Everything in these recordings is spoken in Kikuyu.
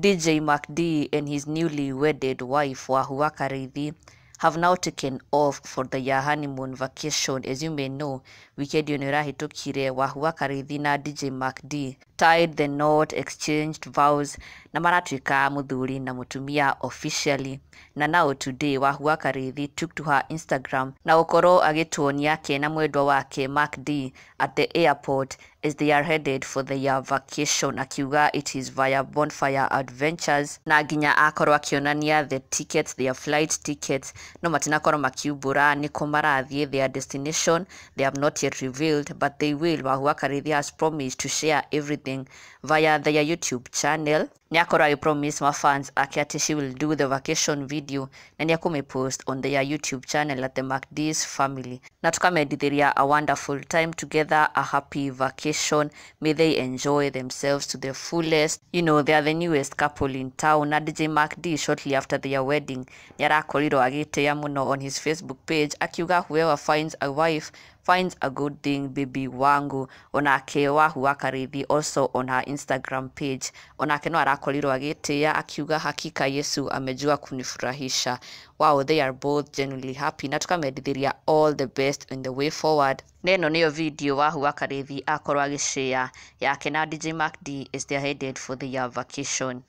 DJ MacD and his newly wedded wife Wahua Kariithi have now taken off for their honeymoon vacation. As you may know, weekend ĩyo nĩũrahĩtũkire Wahua Kariithi na DJ MacD tied the knot, exchanged vows na maratuĩka mũthuri na mũtumia officially. Na now today Wahua Kariithi took to her Instagram na gũkorwo agĩtuonia ke na mwendwa wake MacD at the airport as they are headed for their vacation, akiuga it is via Bonfire Adventures, na nginya akorwo akĩonania the tickets, their flight tickets, no matinakorwo makiumbũra nĩkũ marathiĩ, their destination they have not yet revealed, but they will. Wahua Kariithi has promised to share everything via their YouTube channel. Nĩakorwo agĩpromise mafans ake atĩ she will do the vacation video na nĩekũmĩpost on their YouTube channel at the MacD's family, na tukamendithĩria a wonderful time together, a happy vacation. May they enjoy themselves to the fullest. You know, they are the newest couple in town. Na DJ MacD shortly after their wedding nĩarakorirwo agĩtĩĩa mũno on his Facebook page akiuga whoever finds a wife finds a good thing, baby wangu. Onake Wahua Kariithi also on her Instagram page onake no arakorirwo agĩtĩĩa akiuga hakika Yesu amejua kunifurahisha. Wow, they are both genuinely happy na tukamendithĩria all the best in the way forward. Na ĩno nĩyo video Wahua Kariithi akorwo agĩshare yake na DJ MacD as they are headed for their vacation.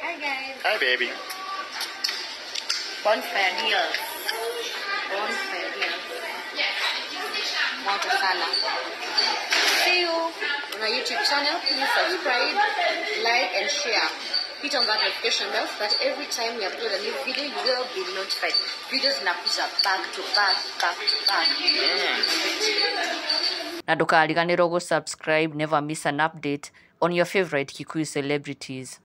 Hi guys. Hi baby. Bonfire Deals. Bonfire Deals. Moto sana. See you on our YouTube channel. Please subscribe, like and share. Hit on that notification bell so that every time we upload a new video, you will be notified. Videos zinakuja back to back, back to back. Na ndũkariganĩrwo gũ subscribe, never miss an update on your favorite Kikuyu celebrities.